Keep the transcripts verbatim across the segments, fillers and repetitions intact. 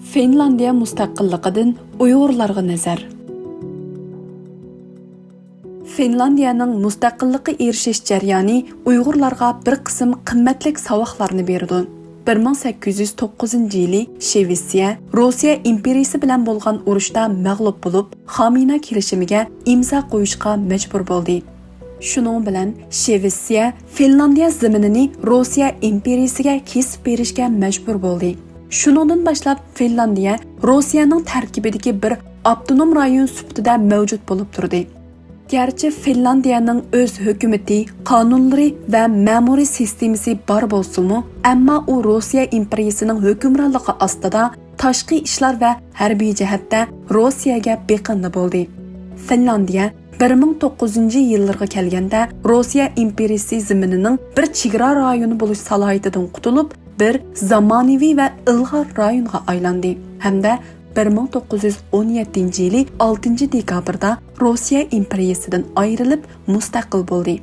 فىنلاندىيە مۇستەقىللىقىدىن ئۇيغۇرلارغا نەزەر. فىنلاندىيەنىڭ مۇستەقىللىققا ئېرىشىش جەريانى ئۇيغۇرلارغا بىر قىسىم قىممەتلىك ساۋاقلارنى بېرىدۇ. بىر مىڭ سەككىز يۈز توققۇزىنچى يىلى شىۋېتسىيە روسىيە ئىمپېرىيىسى بىلەن بولغان ئۇرۇشتا مەغلۇپ بولۇپ، خامىنا كېلىشىمىگە ئىمزا قويۇشقا مەجبۇر بولدى. شۇنىڭ بىلەن شىۋېتسىيە فىنلاندىيە زېمىنىنى روسىيە ئىمپېرىيىسىگە كېسىپ بېرىشكە مەجبۇر بولدى. شۇنىڭدىن باشلاپ فىنلاندىيە روسىيەنىڭ تەركىبىدىكى بىر ئاپتونوم رايون سۈپىتىدە مەۋجۇت بولۇپ تۇردى. گەرچە فىنلاندىيەنىڭ ئۆز ھۆكۈمىتى، قانۇنلىرى ۋە مەمۇرىي سىستېمىسى بار بولسىمۇ، ئەمما ئۇ روسىيە ئىمپېرىيىسىنىڭ ھۆكۈمرانلىقى ئاستىدا تاشقى ئىشلار ۋە ھەربىي جەھەتتە روسىيەگە بېقىندى بولدى. فىنلاندىيە بىر مىڭ توققۇزىنچى يىللىرىغا كەلگەندە روسىيە ئىمپېرىيىسى زېمىنىنىڭ بىر چېگرا رايونى بولۇش سالاھىيىتىدىن قۇتۇلۇپ، بىر زامانىۋى ۋە ئىلغار رايونغا ئايلاندى ھەمدە بىر مىڭ توققۇز يۈز ئون يەتتىنچى يىلى ئالتىنچى دېكابىردا روسىيە ئىمپېرىيىسىدىن ئايرىلىپ مۇستەقىل بولدى.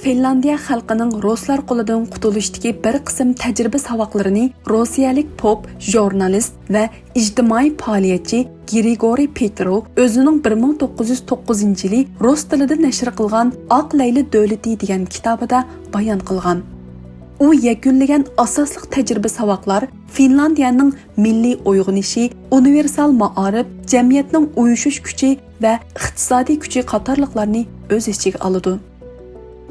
فىنلاندىيە خەلقىنىڭ رۇسلار قولىدىن قۇتۇلۇشتىكى بىر قىسىم تەجرىبە ساۋاقلىرىنى روسىيەلىك پوپ، ژۇرنالىست ۋە ئىجتىمائىي پائالىيەتچى گرىگورىي پېتروۋ ئۆزىنىڭ بىر مىڭ توققۇز يۈز توققۇزىنچى يىلى رۇس تىلىدا نەشر قىلغان ئاق لەيلى دۆلىتى دېگەن كىتابىدا بايان قىلغان. ئۇ يەكۈنلىگەن ئاساسلىق تەجرىبە ساۋاقلار فىنلاندىيەنىڭ مىللىي ئويغىنىشى، ئۇنىۋېرسال مائارىپ، جەمئىيەتنىڭ ئۇيۇشۇش كۈچى ۋە ئىقتىسادىي كۈچى قاتارلىقلارنى ئۆز ئىچىگە ئالىدۇ.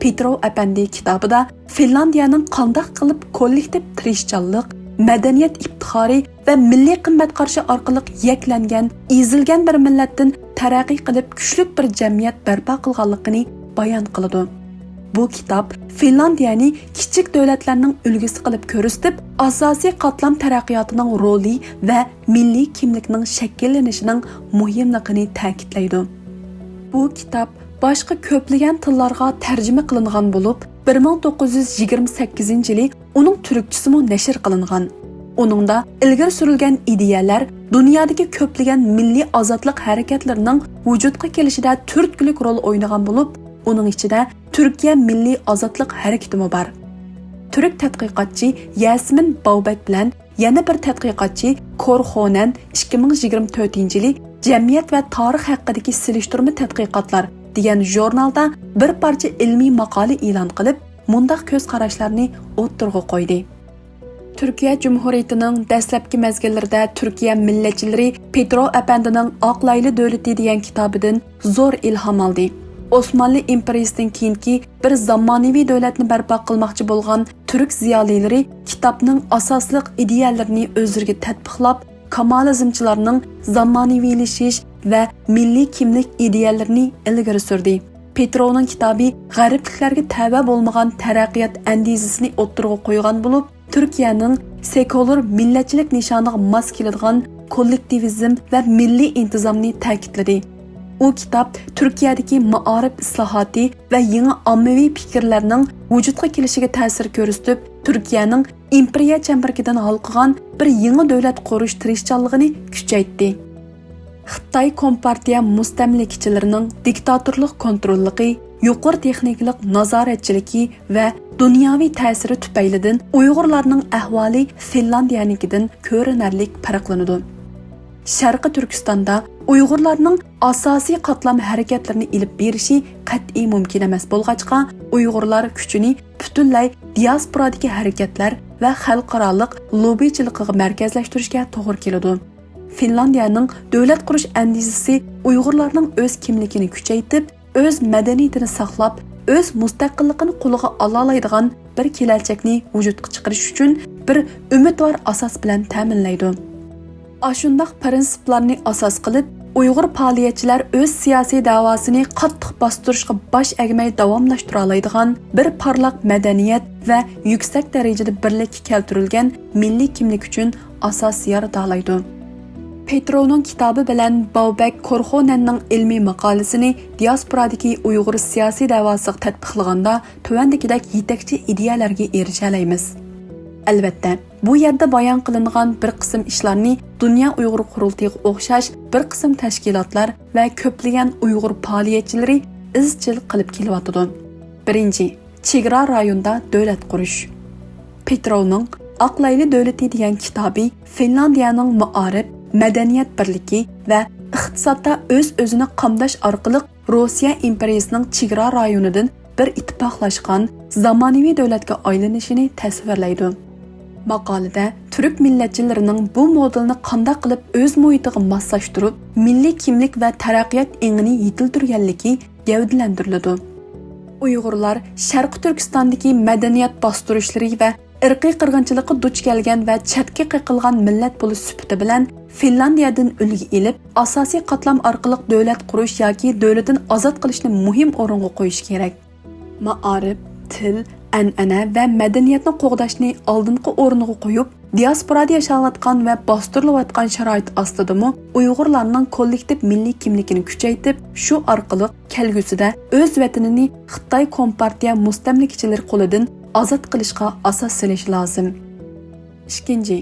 پېتروۋ ئەپەندى كىتابىدا فىنلاندىيەنىڭ قانداق قىلىپ كوللېكتىپ تىرىشچانلىق، مەدەنىيەت ئىپتىخارى ۋە مىللىي قىممەت قارىشى ئارقىلىق يەكلەنگەن، ئېزىلگەن بىر مىللەتتىن تەرەققىي قىلىپ كۈچلۈك بىر جەمئىيەت بەرپا قىلغانلىقىنى بايان قىلىدۇ. بۇ كىتاب فىنلاندىيەنى كىچىك دۆلەتلەرنىڭ ئۈلگىسى قىلىپ كۆرسىتىپ، ئاساسىي قاتلام تەرەققىياتىنىڭ رولى ۋە مىللىي كىملىكنىڭ شەكىللىنىشىنىڭ مۇھىملىقىنى تەكىتلەيدۇ. بۇ كىتاب باشقا كۆپلىگەن تىللارغا تەرجىمە قىلىنغان بولۇپ، بىر مىڭ توققۇز يۈز يىگىرمە سەككىزىنچى يىلى ئۇنىڭ تۈركچىسىمۇ نەشر قىلىنغان. ئۇنىڭدا ئىلگىرى سۈرۈلگەن ئىدىيەلەر دۇنيادىكى كۆپلىگەن مىللىي ئازادلىق ھەرىكەتلىرىنىڭ ۋۇجۇدقا كېلىشىدە تۈرتكىلىك رول ئوينىغان بولۇپ، ئۇنىڭ ئىچىدە تۈركىيە مىللىي ئازادلىق ھەرىكىتىمۇ بار. تۈرك تەتقىقاتچى ياسمىن باۋبەك بىلەن يەنە بىر تەتقىقاتچى كورخونەن ئىككى مىڭ يىگىرمە تۆتىنچى يىلى جەمئىيەت ۋە تارىخ ھەققىدىكى سېلىشتۇرما تەتقىقاتلار دېگەن ژۇرنالدا بىر پارچە ئىلمىي ماقالە ئېلان قىلىپ، مۇنداق كۆز قاراشلارنى ئوتتۇرىغا قويدى. تۈركىيە جۇمھۇرىيىتىنىڭ دەسلەپكى مەزگىللىرىدە تۈركىيە مىللەتچىلىرى پېترو ئەپەندىنىڭ ئاق لەيلى دۆلىتى دېگەن كىتابىدىن زور ئىلھام ئالدى. ئوسمانلى ئىمپېرىيىسىدىن كېيىنكى بىر زامانىۋى دۆلەتنى بەرپا قىلماقچى بولغان تۈرك زىيالىيلىرى كىتابنىڭ ئاساسلىق ئىدىيەلىرىنى ئۆزلىرىگە تەتبىقلاپ، كامالىزمچىلارنىڭ زامانىۋىلىشىش ۋە مىللىي كىملىك ئىدىيەلىرىنى ئىلگىرى سۈردى. پېتروۋنىڭ كىتابى غەربلىكلەرگە تەۋە بولمىغان تەرەققىيات ئەندىزىسىنى ئوتتۇرىغا قويغان بولۇپ، تۈركىيەنىڭ سېكۇلار مىللەتچىلىك نىشانىغا ماس كېلىدىغان كوللېكتىۋىزم ۋە مىللىي ئىنتىزامنى تەكىتلىدى. ئۇ كىتاب تۈركىيەدىكى مائارىپ ئىسلاھاتى ۋە يېڭى ئاممىۋى پىكىرلەرنىڭ ۋۇجۇدقا كېلىشىگە تەسىر كۆرسىتىپ، تۈركىيەنىڭ ئىمپېرىيە چەمبىرىكىدىن ھالقىغان بىر يېڭى دۆلەت قۇرۇش تىرىشچانلىقىنى كۈچەيتتى. خىتاي كومپارتىيە مۇستەملىكىچىلىرىنىڭ دىكتاتورلۇق كونتروللۇقى، يۇقىرى تېخنىكىلىق نازارەتچىلىكى ۋە دۇنياۋى تەسىرى تۈپەيلىدىن ئۇيغۇرلارنىڭ ئەھۋالى فىنلاندىيەنىڭكىدىن كۆرۈنەرلىك پەرقلىنىدۇ. شەرقىي تۈركىستاندا ئۇيغۇرلارنىڭ ئاساسىي قاتلام ھەرىكەتلىرىنى ئېلىپ بېرىشى قەتئىي مۇمكىن ئەمەس بولغاچقا، ئۇيغۇرلار كۈچىنى پۈتۈنلەي دىياسپورادىكى ھەرىكەتلەر ۋە خەلقئارالىق لوببىچىلىقىغا مەركەزلەشتۈرۈشكە توغرا كېلىدۇ. فىنلاندىيەنىڭ دۆلەت قۇرۇش ئەندىزىسى ئۇيغۇرلارنىڭ ئۆز كىملىكىنى كۈچەيتىپ، ئۆز مەدەنىيىتىنى ساقلاپ، ئۆز مۇستەقىللىقىنى قولىغا ئالالايدىغان بىر كېلەچەكنى ۋۇجۇدقا چىقىرىش ئۈچۈن بىر ئۈمىدۋار ئاساس بىلەن تەمىنلەيدۇ. ئاشۇنداق پىرىنسىپلارنى ئاساس قىلىپ، ئۇيغۇر پائالىيەتچىلەر ئۆز سىياسىي دەۋاسىنى قاتتىق باستۇرۇشقا باش ئەگمەي داۋاملاشتۇرالايدىغان بىر پارلاق مەدەنىيەت ۋە يۈكسەك دەرىجىدە بىرلىككە كەلتۈرۈلگەن مىللىي كىملىك ئۈچۈن ئاساس يارىتالايدۇ. پېتروۋنىڭ كىتابى بىلەن باۋبەك كورخونەننىڭ ئىلمىي ماقالىسىنى دىياسپورادىكى ئۇيغۇر سىياسىي دەۋاسىغا تەتبىقلىغاندا، تۆۋەندىكىدەك يېتەكچى ئىدىيەلەرگە ئېرىشەلەيمىز. ئەلۋەتتە، بۇ يەردە بايان قىلىنغان بىر قىسىم ئىشلارنى دۇنيا ئۇيغۇر قۇرۇلتىيىغا ئوخشاش بىر قىسىم تەشكىلاتلار ۋە كۆپلىگەن ئۇيغۇر پائالىيەتچىلىرى ئىزچىل قىلىپ كېلىۋاتىدۇ. بىرىنچى، چېگرا رايوندا دۆلەت قۇرۇش. پېتروۋنىڭ ئاق لەيلى دۆلىتى دېگەن كىتابى فىنلاندىيەنىڭ مائارىپ، مەدەنىيەت بىرلىكى ۋە ئىقتىسادتا ئۆز-ئۆزىنى قامداش ئارقىلىق روسىيە ئىمپېرىيىسىنىڭ چېگرا رايونىدىن بىر ئىتتىپاقلاشقان زامانىۋى دۆلەتكە ئايلىنىشىنى تەسۋىرلەيدۇ. ماقالىدە تۈرك مىللەتچىلىرىنىڭ بۇ مودېلنى قانداق قىلىپ ئۆز مۇھىتىغا ماسلاشتۇرۇپ، مىللىي كىملىك ۋە تەرەققىيات ئېڭىنى يېتىلدۈرگەنلىكى گەۋدىلەندۈرۈلىدۇ. ئۇيغۇرلار شەرقىي تۈركىستاندىكى مەدەنىيەت باستۇرۇشلىرى ۋە ئىرقىي قىرغىنچىلىققا دۇچ كەلگەن ۋە چەتكە قېقىلغان مىللەت بولۇش سۈپىتى بىلەن، فىنلاندىيەدىن ئۈلگە ئېلىپ، ئاساسىي قاتلام ئارقىلىق دۆلەت قۇرۇش ياكى دۆلىتىنى ئازاد قىلىشنى مۇھىم ئورۇنغا قويۇش كېرەك. مائارىپ، تىل، ئەنئەنە ۋە مەدەنىيەتنى قوغداشنى ئالدىنقى ئورۇنغا قويۇپ، دىياسپورادا ياشاۋاتقان ۋە باستۇرۇلۇۋاتقان شارائىت ئاستىدىمۇ ئۇيغۇرلارنىڭ كوللېكتىپ مىللىي كىملىكىنى كۈچەيتىپ، شۇ ئارقىلىق كەلگۈسىدە ئۆز ۋەتىنىنى خىتاي كومپارتىيە مۇستەملىكىچىلىرى قولىدىن ئازاد قىلىشقا ئاساس سېلىش لازىم. ئىككىنچى،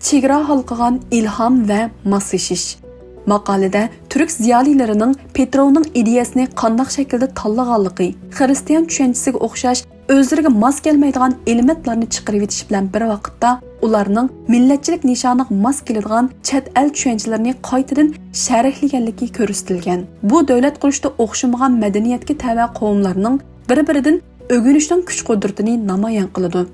چېگرا ھالقىغان ئىلھام ۋە ماسلىشىش. ماقالىدە تۈرك زىيالىيلىرىنىڭ پېتروۋنىڭ ئىدىيەسىنى قانداق شەكىلدە تاللىغانلىقى، خىرىستىيان چۈشەنچىسىگە ئوخشاش ئۆزلىرىگە ماس كەلمەيدىغان ئېلېمېنتلارنى چىقىرىۋېتىشى بىلەن بىر ۋاقىتتا، ئۇلارنىڭ مىللەتچىلىك نىشانىغا ماس كېلىدىغان چەت ئەل چۈشەنچىلىرىنى قايتىدىن شەرھلىگەنلىكى كۆرسىتىلگەن. بۇ دۆلەت قۇرۇشتا ئوخشىمىغان مەدەنىيەتكە تەۋە قوۋملارنىڭ بىر-بىرىدىن ئۆگىنىشنىڭ كۈچ-قۇدرىتىنى نامايان قىلىدۇ.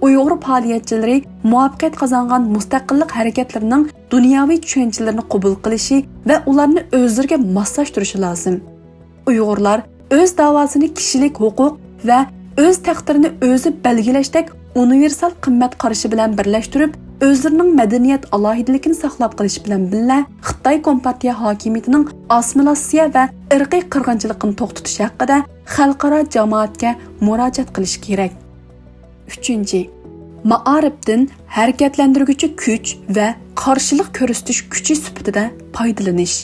ئۇيغۇر پائالىيەتچىلىرى مۇۋەپپەقىيەت قازانغان مۇستەقىللىق ھەرىكەتلىرىنىڭ دۇنياۋى چۈشەنچىلىرىنى قوبۇل قىلىشى ۋە ئۇلارنى ئۆزلىرىگە ماسلاشتۇرۇشى لازىم. ئۇيغۇرلار ئۆز داۋاسىنى كىشىلىك ھوقۇق ۋە ئۆز تەقدىرىنى ئۆزى بەلگىلەشتەك ئۇنىۋېرسال قىممەت قارىشى بىلەن بىرلەشتۈرۈپ، ئۆزلىرىنىڭ مەدەنىيەت ئالاھىدىلىكىنى ساقلاپ قېلىش بىلەن بىللە، خىتاي كومپارتىيە ھاكىمىيىتىنىڭ ئاسسىمىلياتسىيە ۋە ئىرقىي قىرغىنچىلىقىنى توختىتىش ھەققىدە خەلقئارا جامائەتكە مۇراجىئەت قىلىشى كېرەك. ئۈچىنچى، مائارىپتىن ھەرىكەتلەندۈرگۈچى كۈچ ۋە قارشىلىق كۆرسىتىش كۈچى سۈپىتىدە پايدىلىنىش.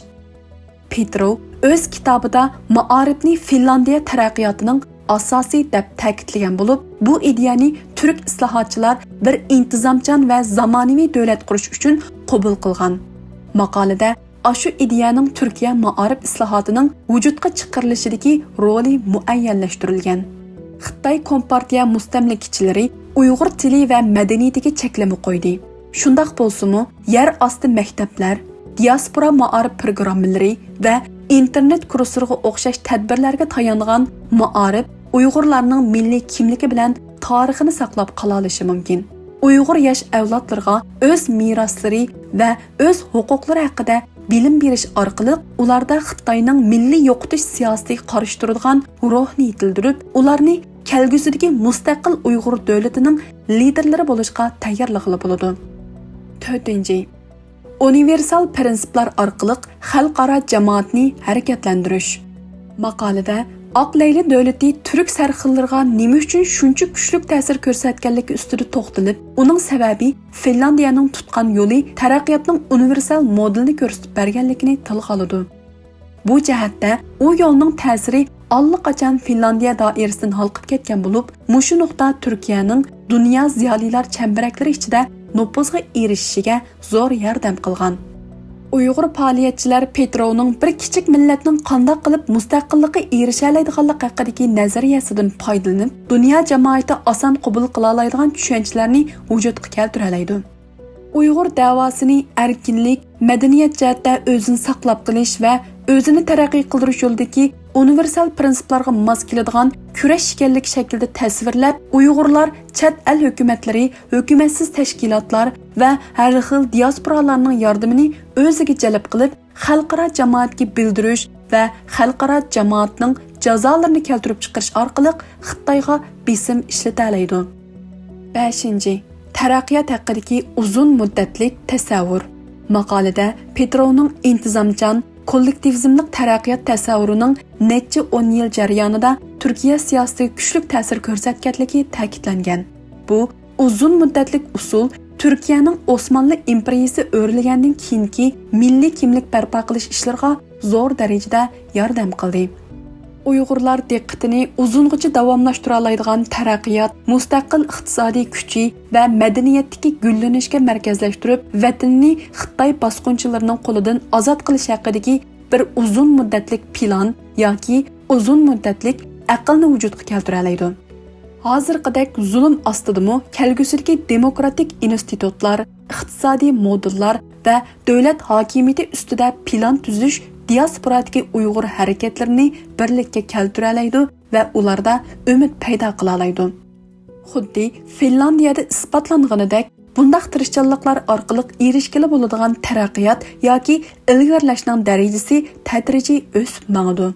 پېتروۋ ئۆز كىتابىدا مائارىپنى فىنلاندىيە تەرەققىياتىنىڭ ئاساسى دەپ تەكىتلىگەن بولۇپ، بۇ ئىدىيەنى تۈرك ئىسلاھاتچىلار بىر ئىنتىزامچان ۋە زامانىۋى دۆلەت قۇرۇش ئۈچۈن قوبۇل قىلغان. ماقالىدە ئاشۇ ئىدىيەنىڭ تۈركىيە مائارىپ ئىسلاھاتىنىڭ ۋۇجۇدقا چىقىرىلىشىدىكى رولى مۇئەييەنلەشتۈرۈلگەن. خىتاي كومپارتىيە مۇستەملىكىچىلىرى ئۇيغۇر تىلى ۋە مەدەنىيىتىگە چەكلىمە قويدى. شۇنداق بولسىمۇ، يەر ئاستى مەكتەپلەر، دىياسپورا مائارىپ پروگراممىلىرى ۋە ئىنتېرنېت كۇرسلىرىغا ئوخشاش تەدبىرلەرگە تايانغان مائارىپ ئۇيغۇرلارنىڭ مىللىي كىملىكى بىلەن تارىخىنى ساقلاپ قالالىشى مۇمكىن. ئۇيغۇر ياش ئەۋلادلىرىغا ئۆز مىراسلىرى ۋە ئۆز ھوقۇقلىرى ھەققىدە بىلىم بېرىش ئارقىلىق ئۇلاردا خىتاينىڭ مىللىي يوقىتىش سىياسىتىگە قارشى تۇرىدىغان روھنى يېتىلدۈرۈپ، ئۇلارنى كەلگۈسىدىكى مۇستەقىل ئۇيغۇر دۆلىتىنىڭ لىدېرلىرى بولۇشقا تەييارلىغىلى بولىدۇ. تۆتىنچى، ئۇنىۋېرسال پىرىنسىپلار ئارقىلىق خەلقئارا جامائەتنى ھەرىكەتلەندۈرۈش. ماقالىدە ئاق لەيلى دۆلىتى تۈرك سەرخىللىرىغا نېمە ئۈچۈن شۇنچە كۈچلۈك تەسىر كۆرسەتكەنلىكى ئۈستىدە توختىلىپ، ئۇنىڭ سەۋەبى فىنلاندىيەنىڭ تۇتقان يولى تەرەققىياتنىڭ ئۇنىۋېرسال مودېلىنى كۆرسىتىپ بەرگەنلىكىنى تىلغا ئالىدۇ. بۇ جەھەتتە ئۇ يولنىڭ تەسىرى ئاللىقاچان فىنلاندىيە دائىرىسىدىن ھالقىپ كەتكەن بولۇپ، مۇشۇ نۇقتا تۈركىيەنىڭ دۇنيا زىيالىيلار چەمبىرەكلىرى ئىچىدە نوپۇزغا ئېرىشىشىگە زور ياردەم قىلغان. ئۇيغۇر پائالىيەتچىلەر پېتروۋنىڭ بىر كىچىك مىللەتنىڭ قانداق قىلىپ مۇستەقىللىققا ئېرىشەلەيدىغانلىقى ھەققىدىكى نەزەرىيەسىدىن پايدىلىنىپ، دۇنيا جامائىتى ئاسان قوبۇل قىلالايدىغان چۈشەنچىلەرنى ۋۇجۇدقا كەلتۈرەلەيدۇ. ئۇيغۇر دەۋاسىنى ئەركىنلىك، مەدەنىيەت جەھەتتە ئۆزىنى ساقلاپ قېلىش ۋە ئۆزىنى تەرەققىي قىلدۇرۇش يولىدىكى ئۇنىۋېرسال پىرىنسىپلارغا ماس كېلىدىغان كۈرەش ئىكەنلىكى شەكلىدە تەسۋىرلەپ، ئۇيغۇرلار چەت ئەل ھۆكۈمەتلىرى، ھۆكۈمەتسىز تەشكىلاتلار ۋە ھەر خىل دىياسپورالارنىڭ ياردىمىنى ئۆزىگە جەلپ قىلىپ، خەلقئارا جامائەتكە بىلدۈرۈش ۋە خەلقئارا جامائەتنىڭ جازالىرىنى كەلتۈرۈپ چىقىرىش ئارقىلىق خىتايغا بېسىم ئىشلىتەلەيدۇ. بەشىنچى، تەرەققىيات ھەققىدىكى ئۇزۇن مۇددەتلىك تەسەۋۋۇر. ماقالىدە پېتروۋنىڭ ئىنتىزامچان، كوللېكتىۋىزملىق تەرەققىيات تەسەۋۋۇرىنىڭ نەچچە ئون يىل جەريانىدا تۈركىيە سىياسىتىگە كۈچلۈك تەسىر كۆرسەتكەنلىكى تەكىتلەنگەن. بۇ ئۇزۇن مۇددەتلىك ئۇسۇل تۈركىيەنىڭ ئوسمانلى ئىمپېرىيىسى ئۆرلىگەندىن كېيىنكى مىللىي كىملىك بەرپا قىلىش ئىشلىرىغا زور دەرىجىدە ياردەم قىلدى. ئۇيغۇرلار دىققىتىنى ئۇزۇنغىچە داۋاملاشتۇرالايدىغان تەرەققىيات، مۇستەقىل ئىقتىسادىي كۈچى ۋە مەدەنىيەتتىكى گۈللىنىشكە مەركەزلەشتۈرۈپ، ۋەتىنىنى خىتاي باسقۇنچىلىرىنىڭ قولىدىن ئازاد قىلىش ھەققىدىكى بىر ئۇزۇن مۇددەتلىك پىلان ياكى ئۇزۇن مۇددەتلىك ئەقىلنى ۋۇجۇدقا كەلتۈرەلەيدۇ. ھازىرقىدەك زۇلۇم ئاستىدىمۇ كەلگۈسىدىكى دېموكراتىك ئىنستىتۇتلار، ئىقتىسادىي مودېللار ۋە دۆلەت ھاكىمىيىتى ئۈستىدە پىلان تۈزۈش دىياسپورادىكى ئۇيغۇر ھەرىكەتلىرىنى بىرلىككە كەلتۈرەلەيدۇ ۋە ئۇلاردا ئۈمىد پەيدا قىلالايدۇ. خۇددى فىنلاندىيەدە ئىسپاتلانغىنىدەك، بۇنداق تىرىشچانلىقلار ئارقىلىق ئېرىشكىلى بولىدىغان تەرەققىيات ياكى ئىلگىرىلەشنىڭ دەرىجىسى تەدرىجىي ئۆسۈپ ماڭىدۇ.